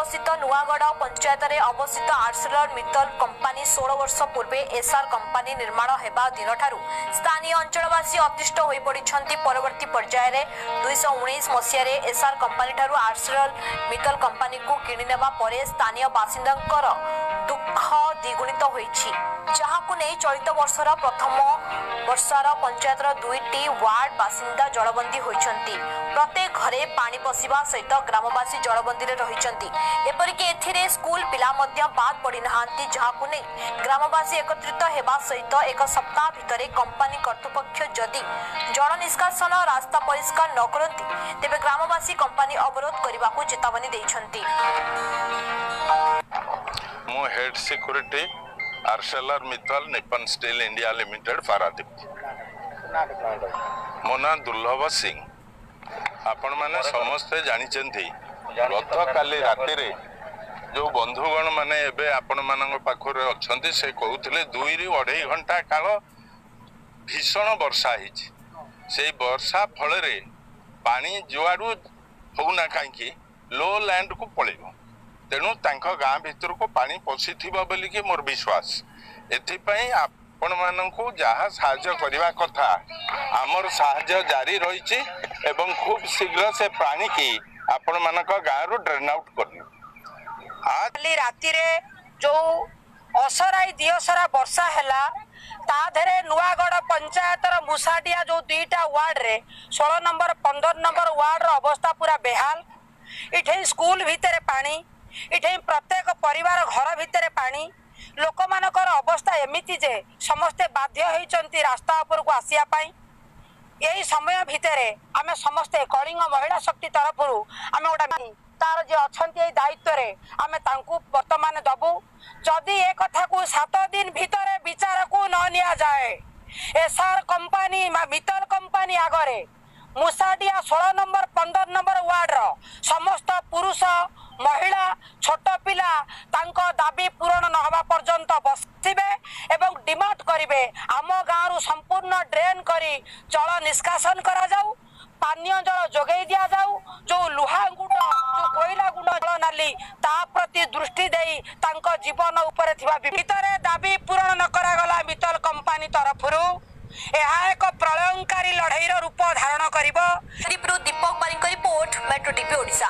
ଅବସ୍ଥିତ ନୂଆଗଡ଼ ପଞ୍ଚାୟତରେ ଅବସ୍ଥିତ ଆର୍ସେଲର ମିତ୍ତଲ କମ୍ପାନୀ 16 ବର୍ଷ ପୂର୍ବେ ଏସ୍ଆର୍ କମ୍ପାନୀ ନିର୍ମାଣ ହେବା ଦିନଠାରୁ ସ୍ଥାନୀୟ ଅଞ୍ଚଳବାସୀ ଅତିଷ୍ଠ ହୋଇପଡ଼ିଛନ୍ତି। ପରବର୍ତ୍ତୀ ପର୍ଯ୍ୟାୟରେ 219 ମସିହାରେ ଏସ୍ଆର୍ କମ୍ପାନୀଠାରୁ ଆର୍ସେଲର ମିତ୍ତଲ କମ୍ପାନୀକୁ କିଣିନେବା ପରେ ସ୍ଥାନୀୟ ବାସିନ୍ଦାଙ୍କର ଦୁଃଖ ଦ୍ୱିଗୁଣିତ ହୋଇଛି, ଯାହାକୁ ନେଇ ଚଳିତ ବର୍ଷର ପ୍ରଥମ ବର୍ଷାର ପଞ୍ଚାୟତର ଦୁଇଟି ୱାର୍ଡ ବାସିନ୍ଦା ଜଳବନ୍ଦୀ ହୋଇଛନ୍ତି। ପ୍ରତ୍ୟେକ ଘରେ ପାଣି ପଶିବା ସହିତ ଗ୍ରାମବାସୀ ଜଳବନ୍ଦୀରେ ରହିଛନ୍ତି। ଏପରିକି ଏଥିରେ ସ୍କୁଲ ପିଲା ମଧ୍ୟ ବାଦ୍ ପଡ଼ିନାହାନ୍ତି, ଯାହାକୁ ନେଇ ଗ୍ରାମବାସୀ ଏକତ୍ରିତ ହେବା ସହିତ ଏକ ସପ୍ତାହ ଭିତରେ କମ୍ପାନୀ କର୍ତ୍ତୃପକ୍ଷ ଯଦି ଜଳ ନିଷ୍କାସନ ରାସ୍ତା ପରିଷ୍କାର ନ କରନ୍ତି, ତେବେ ଗ୍ରାମବାସୀ କମ୍ପାନୀ ଅବରୋଧ କରିବାକୁ ଚେତାବନୀ ଦେଇଛନ୍ତି। ମୁଁ head security, Arcelor Mittal Nippon steel India limited, Paradip. ମୋ ନାଁ ଦୁର୍ଲଭ ସିଂ। ଆପଣମାନେ ସମସ୍ତେ ଜାଣିଛନ୍ତି, ଗତକାଲି ରାତିରେ ଯେଉଁ ବନ୍ଧୁଗଣ ମାନେ ଏବେ ଆପଣମାନଙ୍କ ପାଖରେ ଅଛନ୍ତି, ସେ କହୁଥିଲେ 2ରୁ 2.5 ଘଣ୍ଟା କାଳ ଭୀଷଣ ବର୍ଷା ହେଇଛି। ସେଇ ବର୍ଷା ଫଳରେ ପାଣି ଯୁଆଡ଼ୁ ହଉନା କାହିଁକି ଲୋ ଲ୍ୟାଣ୍ଡକୁ ପଳେଇବ। ତେଣୁ ତାଙ୍କ ଗାଁ ଭିତରକୁ ପାଣି ପଶିଥିବ ବୋଲିକି ମୋର ବିଶ୍ୱାସ। ଏଥିପାଇଁ ଆପଣମାନଙ୍କୁ ଯାହା ସାହାଯ୍ୟ କରିବା କଥା, ଆମର ସାହାଯ୍ୟ ଜାରି ରହିଛି ଏବଂ ଖୁବ୍ ଶୀଘ୍ର ସେ ପାଣିକି ଆପଣମାନଙ୍କ ଗାଁରୁ ଡ୍ରେନ୍ ଆଉଟ୍ କରିବୁ। କାଲି ରାତିରେ ଯୋଉ ଅସରାଇ ଦିଅସରା ବର୍ଷା ହେଲା, ତା ଦେହରେ ନୂଆଗଡ଼ ପଞ୍ଚାୟତର ମୁସାଡିଆ ଯୋଉ ଦୁଇଟା ୱାର୍ଡରେ, 16 ନମ୍ବର, 15 ନମ୍ବର ୱାର୍ଡର ଅବସ୍ଥା ପୁରା ବେହାଲ। ଏଠି ସ୍କୁଲ ଭିତରେ ପାଣି, ଏଠି ପ୍ରତ୍ୟେକ ପରିବାର ଘର ଭିତରେ ପାଣି। ଲୋକମାନଙ୍କର ଅବସ୍ଥା ଏମିତି ଯେ ସମସ୍ତେ ବାଧ୍ୟ ହେଇଛନ୍ତି ରାସ୍ତା ଉପରକୁ ଆସିବା ପାଇଁ। ଏଇ ସମୟ ଭିତରେ ଆମେ ସମସ୍ତେ କଳିଙ୍ଗ ମହିଳା ଶକ୍ତି ତରଫରୁ ଆମେ ଗୋଟେ ତାର ଯିଏ ଅଛନ୍ତି ଏଇ ଦାୟିତ୍ୱରେ, ଆମେ ତାଙ୍କୁ ବର୍ତ୍ତମାନ ଦବୁ। ଯଦି ଏ କଥାକୁ 7 ଦିନ ଭିତରେ ବିଚାରକୁ ନ ନିଆଯାଏ, ଏସ୍ଆର୍ କମ୍ପାନୀ ବା ମିତ୍ତଲ କମ୍ପାନୀ ଆଗରେ ମୁସାଡିଆ 16 ନମ୍ବର, 15 ନମ୍ବର ୱାର୍ଡର ସମସ୍ତ ପୁରୁଷ, ମହିଳା, ଛୋଟ ପିଲା ତାଙ୍କ ଦାବି ପୂରଣ ନ ହେବା ପର୍ଯ୍ୟନ୍ତ ବସିବେ ଏବଂ ଡିମାଣ୍ଡ କରିବେ, ଆମ ଗାଁରୁ ସମ୍ପୂର୍ଣ୍ଣ ଡ୍ରେନ୍ କରି ଜଳ ନିଷ୍କାସନ କରାଯାଉ, ପାନୀୟ ଜଳ ଯୋଗାଇ ଦିଆଯାଉ। ଯୋଉ ଲୁହା ଗୁଣ୍ଡ, ଯୋଉ କୋଇଲା ଗୁଣ୍ଡ ଜଳ ନାଲି, ତା ପ୍ରତି ଦୃଷ୍ଟି ଦେଇ ତାଙ୍କ ଜୀବନ ଉପରେ ଥିବା ଭିତରେ ଦାବି ପୂରଣ ନ କରାଗଲା ମିତ୍ତଲ କମ୍ପାନୀ ତରଫରୁ, ଏହା ଏକ ପ୍ରଳୟଙ୍କାରୀ ଲଢେଇର ରୂପ ଧାରଣ କରିବ। ଦୀପକ ବାରିଙ୍କ ରିପୋର୍ଟ, ମେଟ୍ରୋ ଟିଭି ଓଡ଼ିଶା।